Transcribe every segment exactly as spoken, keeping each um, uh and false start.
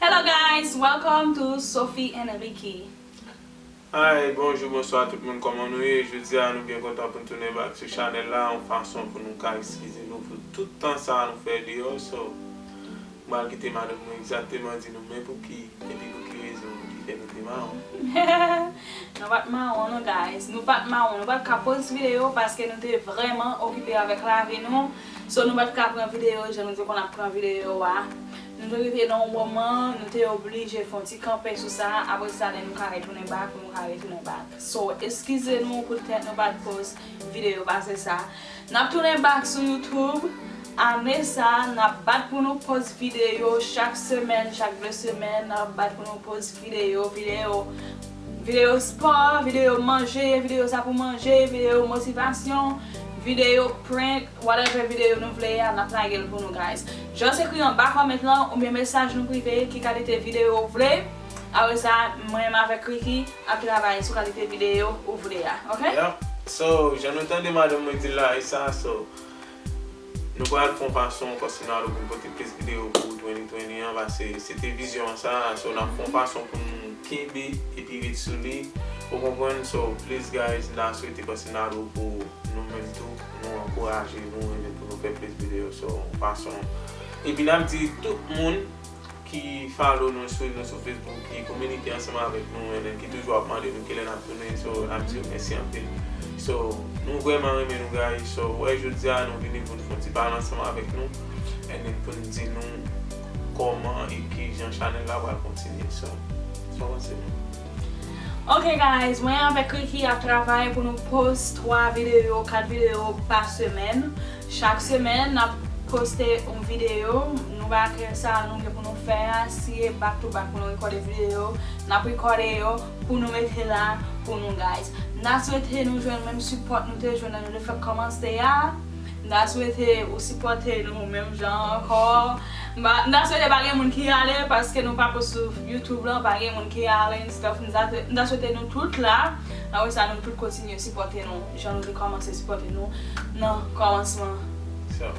Hello guys, welcome to Sophie and Ricky. Hi, bonjou, bonswa tout moun, kòman nou ye? Jodi a nou byen kontan pou n tounen back sou chanèl la, yon fason pou nou ka eskize nou pou tout tan sa a nou fè deyò. So, m pral kite madanm mwen egzakteman di nou men pou ki, epi pou ki rezon ki fè nou te mawon. Nou pa t mawon non guys, nou pa t mawon, nou pa t ka post videyo paske nou te vrèman okipe avèk lavi nou. So nou pa t ka pran videyo jan nou te konn ap pran videyo a. Nou te rive nan yon moman, nou te oblije fè yon ti kanpe sou sa, apre sa lè nou ka retounen back, nou ka retounen back. So eskize nou poutèt nou pa t post videyo pase sa. N ap tounen back sou YouTube. Ane sa, n ap bat pou nou post videyo chak semèn, chak de semèn, n ap bat pou nou post videyo, videyo, videyo spò, videyo manje, videyo sa pou manje, videyo motivasyon, videyo prank, whatever videyo nou vle a, n ap lage l pou nou guys. Just ekri anba comment lan oubyen mesaj nou prive ki kalite videyo ou vle. Apre sa, mwen menm avèk Ricky ap travay sou kalite videyo ou vle a, ok? Yeah. So, jan nou tande madanm mwen di l la, e sa, so, nou pral fè yon fason kòm si nou alò pou n pote plis videyo pou twenty twenty an, paske se te vizyon an sa, so n ap fè yon fason pou nou kenbe epi ret sou li, ou konprann? So, please guys, n ta swete kòm si nou alò pou nou menm tou, nou ankouraje nou, epi pou nou fè plis videyo, so, yon fason. Epi n ap di tout moun ki follow nou, swiv nou sou Facebook, ki kominike ansanm avèk nou, and then ki toujou ap mande nou kilè n ap tounen, so n ap di yo mèsi anpil. So, nou vrèman renmen nou guys, so, wè jodi a nou vini pou n fè yon ti pale ansanm avèk nou, and then pou n di nou kòman e kijan chanèl la pral kontinye, so, sa w panse nou? Ok guys, mwen avèk Ricky ap travay pou nou post twa videyo, kat videyo pa semèn. Chak semèn n ap poste yon videyo. Nou pa kè sa nou gen pou nou fè a, si e back to back pou nou rekòde videyo, n ap rekòde yo pou nou mete la pou nou guys. N a swete nou jwenn menm sipòt nou te jwenn nan nou te fèk kòmanse a. M ta swete ou sipòte nou menm jan ankò. M ta swete pa gen moun ki ale paske nou pa post sou YouTube lan, pa gen moun ki ale and stuff. M ta swete nou tout la. Apre sa nou tout kontinye sipòte nou jan nou te kòmanse sipòte nou nan kòmansman. So,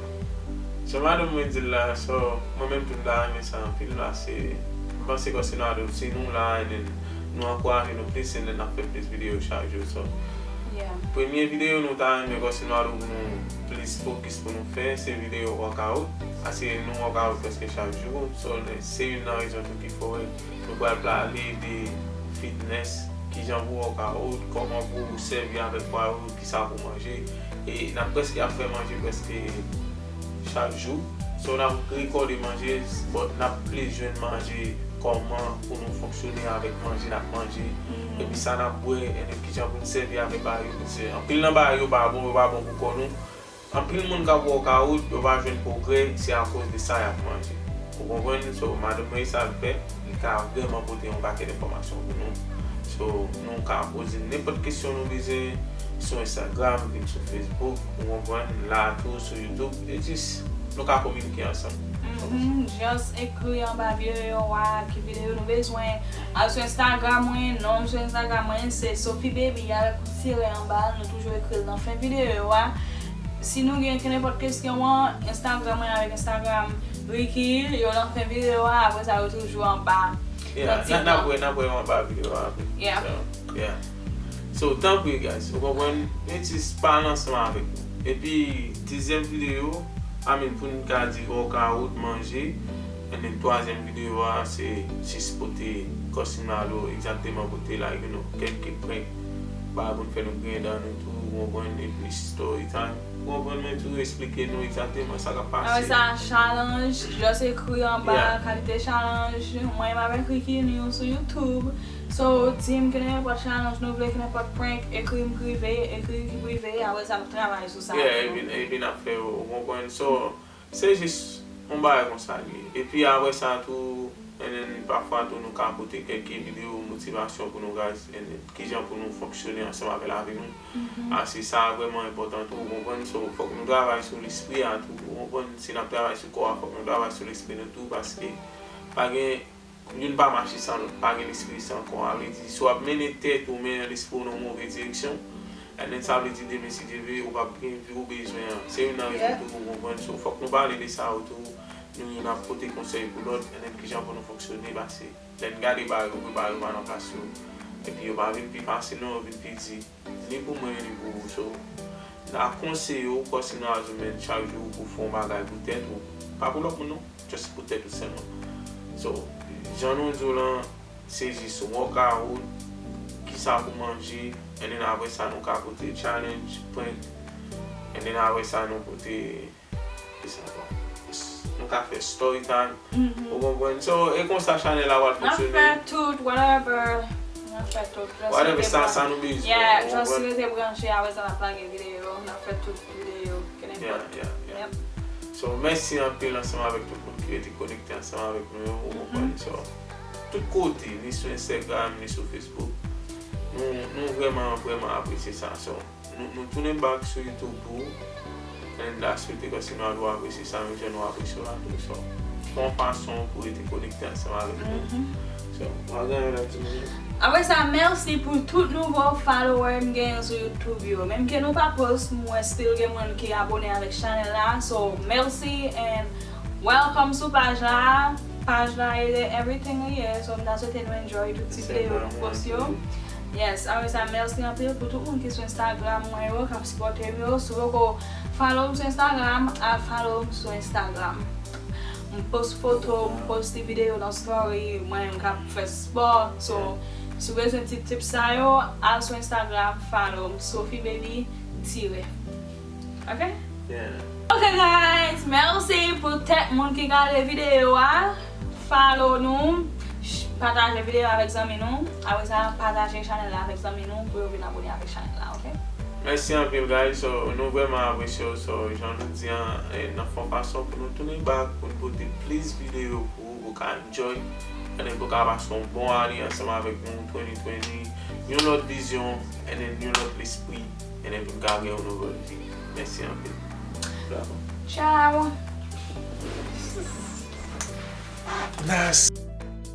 so madanm mwen di l la, so mwen menm tou m ta renmen sa anpil la, se m panse kòm si nou adopte nou la, and then nou ankouraje nou plis, and then n ap fè plis videyo chak jou, so. Premye videyo nou ta renmen kòm si nou alò pou nou plis fokis pou nou fè, se videyo workout. Paske nou workout prèske chak jou. So, se youn nan rezon tou ki fè nou pral pale de fitness, kijan pou workout, kòman pou sèvi avèk pwa yo, kisa pou manje. E n ap prèske ap fè manje prèske chak jou. So n ap rekòde manje, but n ap plis jwenn manje, kòman pou nou fonksyone avèk manje n ap manje, epi sa n ap bwè, and then kijan pou n sèvi avèk bagay yo, paske anpil nan bagay yo pa bon, yo pa bon pou kò nou. Anpil moun k ap workout, yo pa jwenn pwogrè, se akoz de sa y ap manje. Ou konprann? So, madanm mwen, e sa l fè, li ka vrèman pote yon pakèt enfòmasyon pou nou. So, nou ka poze nenpòt kesyon nou bezwen sou Instagram, vin sou Facebook, ou konprann, la tou sou YouTube, e jis nou ka kominike ansanm. Mhm, just ekri anba videyo a ki videyo nou bezwen. Al sou Instagram mwen, non m sou Instagram mwen se Sophie Baby avèk yon tire anba l, nou toujou ekri l nan fen videyo a. Si nou gen kenenpòt kesyon an, Instagram mwen avèk Instagram Ricky, yo nan fen videyo a, apre sa yo toujou anba. Yeah, n ap wè, n ap wè yo anba videyo a. Yeah. So, yeah. So, tanpri, guys, ou konprann, men jis pale ansanm avèk nou. Epi, dezyèm videyo, I mean, pou n ka di workout, manje, and then twazyèm videyo a, se, se jis pote kòm si nou alò egzakteman pote, like, you know, kèk prank, bagay pou n fè nou griyen dan nou tou, ou konprann, epi story time. Ou konprann, mwen tou eksplike nou egzakteman sa k ap pase. Apre sa, challenge, just ekri anba kalite challenge. Mwen menm avèk Ricky, nou sou YouTube. So, di m ki nenpòt challenge nou vle, ki nenpòt prank, ekri m prive, ekri Ricky prive, apre sa n ap travay sou sa. Yeah, epi, epi n ap fè yo, ou konprann. So, se jis yon bagay konsa li ye. Epi apre sa tou, and then pafwa tou nou ka pote kèk videyo motivasyon pou nou guys, and then kijan pou nou fonksyone ansanm avèk lavi nou. Paske sa vrèman enpòtan tou, ou konprann? So, fòk nou travay sou lespri a tou, ou konprann? Si n ap travay sou kò a, fòk nou travay sou lespri nou tou, paske pa gen, youn pa mache san lòt, pa gen lespri san kò a. Vle di, si w ap mennen tèt ou, mennen lespri w nan move direksyon, and then sa vle di demen si Dye vle, ou p ap gen vi w bezwen an. Se youn nan rezon tou, ou konprann? So, fòk nou pale de sa yo tou. nou youn ap pote konsèy pou lòt, and then kijan pou nou fonksyone, paske lè n gade bagay yo, bagay yo pa nan plas yo. Epi yo pa vin pi fasil non, yo vin pi di, ni pou mwen, ni pou ou. So, n a konseye w, kòm si nou a di men chak jou pou fè yon bagay pou tèt ou. Pa pou lòt moun non, just pou tèt ou sèlman. So, jan nou di w lan, se jis workout, kisa pou manje, and then apre sa nou ka pote challenge, prank, and then apre sa nou pote, kisa ankò? Nou ka fè story time. Ou konprann? So, e konsa chanèl la pral fonksyone. N ap fè tout, whatever. N ap fè tout. Whatever, sa, sa nou bezwen. Yeah, just rete branche, apre sa n ap lage videyo, n ap fè tout videyo, kenenpòt. Yeah, yeah, yeah. Yep. So, mèsi anpil ansanm avèk tout moun ki rete konekte ansanm avèk nou yo, ou konprann? So, tout kote, ni sou Instagram, ni sou Facebook, nou, nou vrèman, vrèman apresye sa. So, nou, nou tounen back sou YouTube tou. And I swear ke si nou ap apresye sa, menm jan nou apresye w la tou. So, fè yon fason pou rete konekte ansanm avèk nou. So, w ap gen yon lòt ti moun. Apre sa, mèsi pou tout nouvo follower m genyen sou YouTube yo. Menm ke nou pa post, mwen still gen moun ki abone avèk chanèl la. So, mèsi and welcome sou paj la. Paj la e everything li ye. So, m ta swete nou enjoy tout ti videyo nou post yo. Yes, apre sa, mèsi anpil pou tout moun ki sou Instagram mwen yo, k ap sipòte m yo. Si w poko follow m sou Instagram, al follow m sou Instagram. M post foto, m post ti videyo nan story, mwen menm k ap fè spò. So, si w bezwen ti tip sa yo, al sou Instagram, follow m, Sophie Baby tire. Ok? Yeah. Ok, guys, mèsi pou tèt moun ki gade videyo a. Follow nou, ch- pataje videyo avèk zanmi nou. Apre sa, pataje chanèl la avèk zanmi nou pou yo vin abone avèk chanèl la, ok? Mèsi anpil, guys. So, nou vrèman apresye w. So, jan nou di an, eh, n ap fè yon fason pou nou tounen back, pou nou pote plis videyo pou ou, pou w ka enjoy. And then pou w ka pase yon bon ane ansanm avèk nou, twenty twenty. Yon lòt vizyon, and then yon lòt lespri, and then pou n ka gen yon nouvèl vi. Mèsi anpil. Bravo. Ciao. Nas.